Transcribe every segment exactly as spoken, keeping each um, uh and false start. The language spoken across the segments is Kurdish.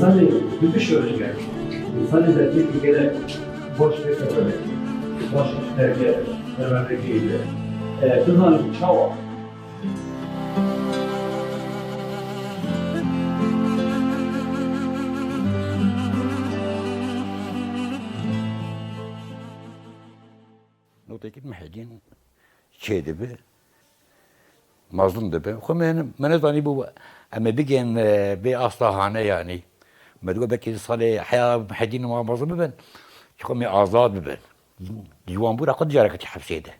Salê tu bişewîne, salê de têkî gelek baş pêkeve, baş derge, dervendekê de. E, tu zanî çawa? Notêkî Mihedîn çêdibe, mezin dibe. Xwe me, me nezanîbû em ê bigên, e, vê asta hane yanî. Me digot belkî salê heya Mihedîn û mezin bibin, ji xwe me azad bibin. Ciwanbûra xwe dicarekê çi hepsê de.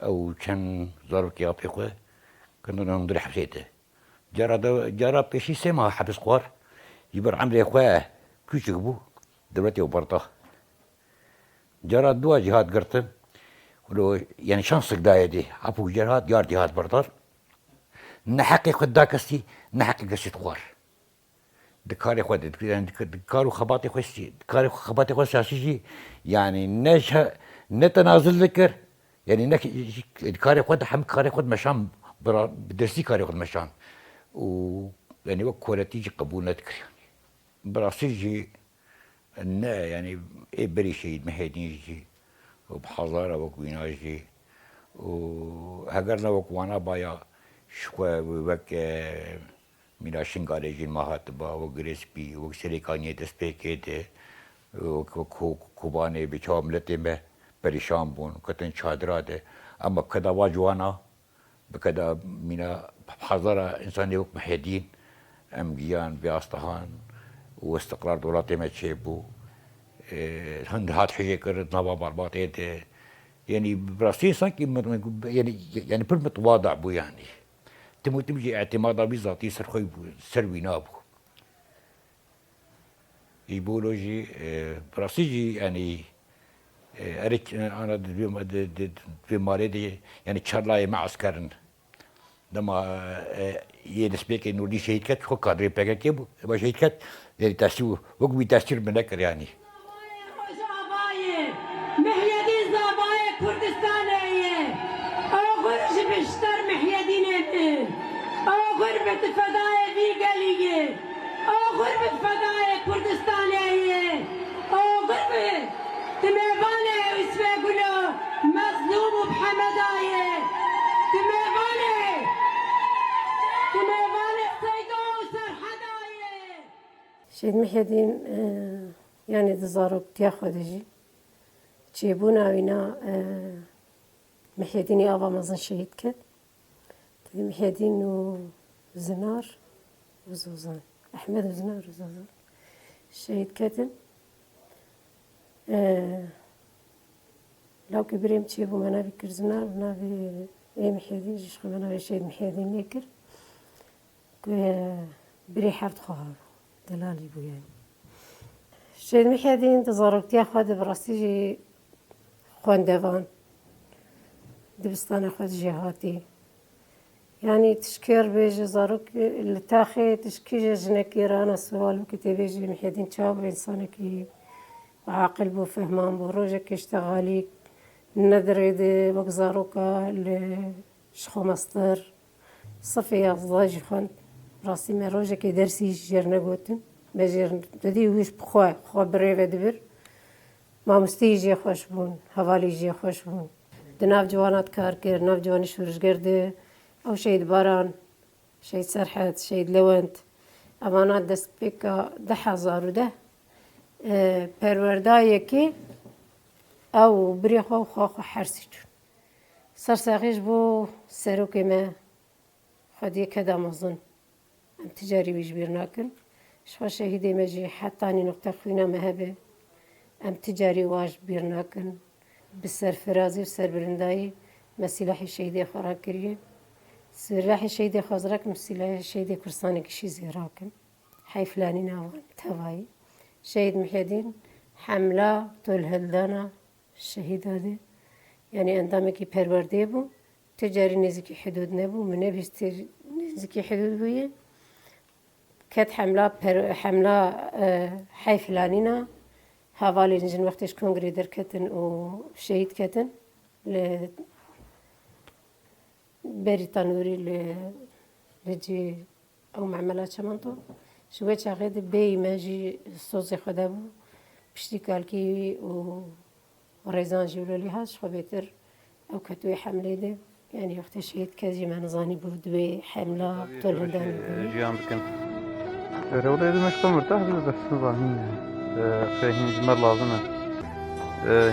Ew çend zarokê apê xwe kirine hundirê hepsê de. Cara de, cara pêşî sê mah hepis xwar. Ji ber emrê xwe kûçik bû, dewletê û berda. Cara dua jî hat girtin. Wilo, yani şansik dayê dê. Apû cer hat, yar jî hat berdar. Ne heqê xwe da kesî, ne heqê kesî dixwar. Di karê xwe de, yani di, di kar û xebatê xwe sî-, di karê xwe, xebatê xwe siyasî jî, yani ne şe-, ne tenazil dikir, yani ne ki-, di karê xwe de, hem karê xwe de meşan, bira-, bi destî karê xwe de meşan. Û yani wek koletî jî qebûl nedikir yani. Bi rastî jî ne, yani ê berî Şehîd Mihêdîn jî û bi hezara wek wîna jî û heger ne wek wana baya, ji xwe wek, e, Mîna Şingalê jî ma hatiba, wek Girê Spî, wek Serêkaniyê destpêkê de, wek, wek Ko-, Kobanê bi çawa miletê me perîşan bûn, ketin çadira de. Ema keda va ciwana, bi keda mîna hezara însanê wek Mihêdîn, em giyan vê asta han û istiqrar di welatê me çêbû. E, hin hat hijê kir di nava malbatê de. Yanî bi rastî sankî mit-, yanî, yanî pir mitwada bû yanî. Tim û tim jî îtimada wî zatî ser xwe bû, ser wî nabû. Îbolo jî, e, bi rastî jî, yanî, e, erê, ana di vê, di, di, di vê malê de, yanî çar layê me esker in. Dema, e, yê destpêkê Nûrdîn şehîd ket, xwe kadrê P K K bû, eva şehîd ket, yanî tesîr, wek wî tesîr min nekir, yanî. Rojava ye, Mihyedîn zavayê Kurdistanê ye. Oxir ji bişter Mihyedînê bi. Oxir bi ti fedayê vî gelî ye. Oxir bi fedayê Kurdistanê ye. Oxir bi ti mêvanê Yûsfê Gulo, Mezlûm û Hemeda ye. Ti mêvanê, ti mêvanê Seydo û Serheda ye. Şehîd Mihyedîn, e, yanî di zaroktiya xwe de jî çêbûna wîna, e, Mihyedînî ava mezin şehîd ket. Tevî Mihyedîn û Zinar û Zozan. Ehmed û Zinar û Zozan şehîd ketin. E, lawkê birê min çêbû, me navê kir Zinar, bi navê ê Mihyedîn jî ji xwe me navê Şehîd Mihyedîn lê kir. Ku birê heft xwehar bû, delalî bû yani. Şehîd Mihyedîn di zaroktiya xwe de bi rastî jî xwendevan, dibistana xwe de jê hatî. Yani tişkê re bêje zarok li taxê tişkî ji jinekê re ana sual bike tê bêje Mihyedîn çawa bû, însanekî aqil bû, fehman bû. Rojekê ji te xalî ne dirê de wek zaroka li ji xwe mestir. Sifê yazdeh jî xwend. Rastî me rojekê dersî jê re negotin. Me jê re didî wî ji bi xwe, xwe bi rê ve dibir. Mamosteyî jê xweş bûn, hevalî jê xweş bûn. Di nav ciwana de kar kir, nav ciwanê şorişger de ew Şehîd Baran, Şehîd Serhed, Şehîd Lewent, evana destpêka du hezar û deh, e, perwerdayekê ew birê xwe û xwe xwe hersî çûn. Sersaxî ji bo serokê me, Xwediyê keda mezin. Em ti carî wî ji bîr nakin. Ji xwe şehîdê me jî hetanî nuqte xwîna me hebe. Em ti carî wa ji bîr nakin. Bi serfirazî û serbilindayî me sîlahê şehîdê xwe rakiriye. Sîlahê şehîdê xwe zira kim, sîlahê şehîdê Kurdistanê kişî zêra kim. Heyflanîna wan tevayî. Şehîd Mihyedîn hemla tolhildana şehîda de, yanî endamekî perwerdeyê bû. Tu carî nêzîkî hidûd nebû, min nebîstî nêzîkî hidûd bûye. Ket hemla per-, hemla, e, heyflanîna hevalên jin wextê ji kongrê derketin û şehîd ketin li Berî Tanûrî li, li cî ew memela çimento. Ji wê çaxê de bêyî me jî sozê xwe de bû. Piştî kalkî û rêzan jî wilo lê hat, ji xwe bêtir ew ketûyê hemlê de. Yanî wextê şehîd kes jî me nizanî bû, di wê hemla tol hindanî bû. Jiyan bikin. Rewlê di meşka mirtah bi behsin zanîn. Xê hîn ji me lazim e.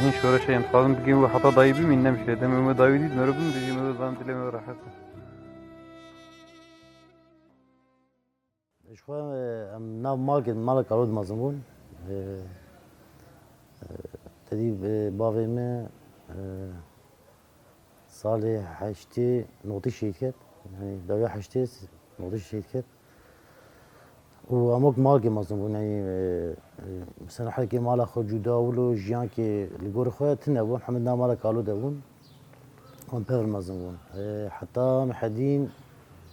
Hîn şoreşe yên dixwazin bigihîn we heta dayî bimîn, nemişe. Demê me dayî dît, mero bim, dijî mero zan dilê me rehet e. Ji xwe, e, em nav malkê, mala Kalo de mezin bûn. E, e, tedî, e, bavê me, e, salê heştê notî şehîd ket. Yanî dawiya heştê notî şehîd ket. Û em wek malkê mezin bûn. Yanî, e, e, mesela herekê mala xwe cuda wilo jiyankê li gor xwe tune bûn. Hemî nav mala Kalo de bûn. Em pevr mezin bûn. E, heta Mihedîn,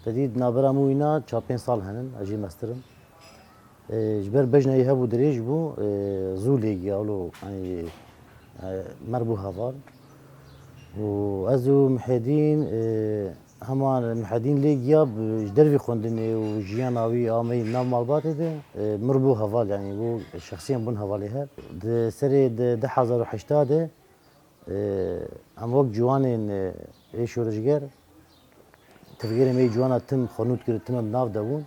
te dît navbera min wîna çar pênc sal henin, ez jî mestir im. E, ji ber bejna yê hebû dirêj bû, e, zû lê giya, wilo, yanî, e, mer bû heval. Û ez û Mihedîn, e, hema Mihedîn lê giya, bi, ji dervî xwendinê û jiyana wî ameyî nav malbatê de, e, mir bû heval, yanî bû şexsiyen bûn hevalê her. Di serê di du hezar û heşta de, Em wek ciwanên, e, ê şoreşger, tevgerê me yê ciwana tim xwe nût kir, tim em nav de bûn.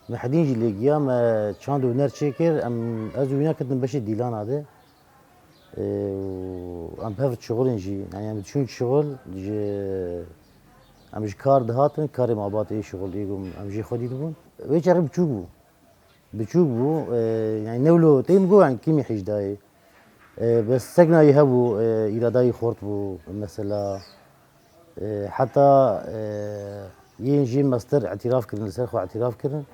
Mihedîn jî lê giya, me çand û huner çêkir, em, ez û wîna ketin beşê dîlana de. E, û em bi hev şixulin jî, yanî em diçûn şixul, ji, em ji kar dihatin, karê malbatê yê şixul, ê ku em jê xwedî dibûn. Wê çaxê biçûk bû. Biçûk bû, e, yanî ne wilo tê min got, yanî kîmî hîjdayê. E, bes sekna yê hebû, e, îrada yê xort bû, mesela, e, heta, e, yên jî mestir îtîraf kirin, li ser xwe îtîraf kirin.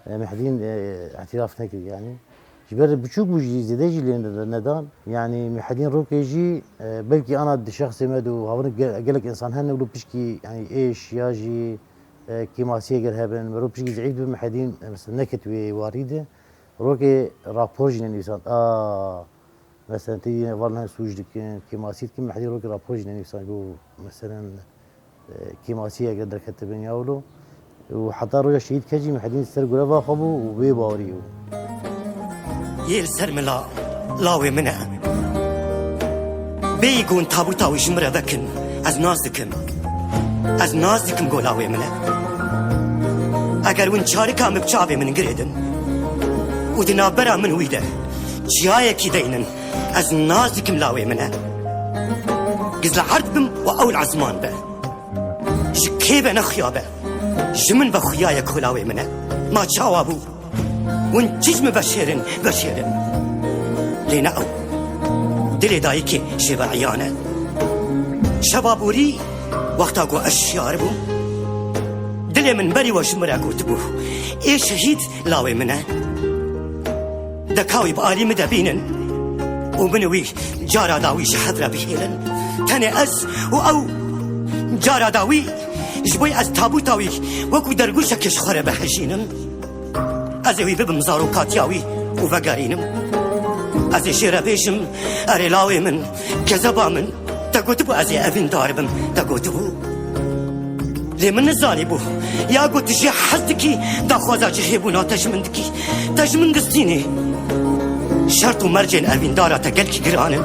E, Mehdîn, e, îtîraf nekir, yanî. Ji ber biçûk bû jî, zêde jî lê ne-, nedan. Yanî Mehdîn Rokê jî, e, belkî ana di şexsê me de û havin ge-, gelek însan hene, wilo pişkî, yanî êş ya jî, e, kêmasiyê ger hebin, mirov pişkî zeîf dibe, Mihedîn, e, mesela, neket wê warî de. Rokê rapor jî nenivîsand. A, mesela, tê yine val ne sûc dikin, kêmasî dikin, Mihedîn rokê rapor jî nenivîsand. Got, mesela, e, kêmasiyê ger derketibin ya wilo. Û heta roja şehîd ket jî Mihedîn ser greva xwe bû û bê bawerî bû. Yê li ser min la, lawê min e. Bêyî ku hûn tabûta wî ji min re vekin, ez nas dikim. Ez nas dikim ku lawê min e. Eger hûn çarika min bi çavê min girêdin û di navbera min wî de çiyayekî deynin, ez nas dikim lawê min e. Giz li erd bim û ew li ezman be. Ji kê ve nexuya be. Ji min ve xuya ye ku lawê min e. Ma çawa bû? Hûn çi ji min veşêrin, veşêrin. Lê ne ew. Dilê dayikê jê ve eyan e. Şeva borî, wexta ku ez şiyar bûm, dilê min berî we ji min re gotibû, ê şehîd lawê min e. Deka wî bi alî min de bînin û min û wî cara dawî ji hev re bihêlin. Tenê ez û ew cara dawî ji bo ez tabûta wî wekû dergûşekê ji xwe re bihejînim. Ez ê wî bibim zarokatiya wî û vegerînim. Ez ê jê re bêjim, erê lawê min, kezeba min, te gotibû ez ê evîndar bim, te gotibû. Lê min nizanîbû, ya got tu jê hez dikî, daxwaza cihêbûna te ji min dikî. Te ji min gistînê. Şert û mercên evîndara te gelkî giran in.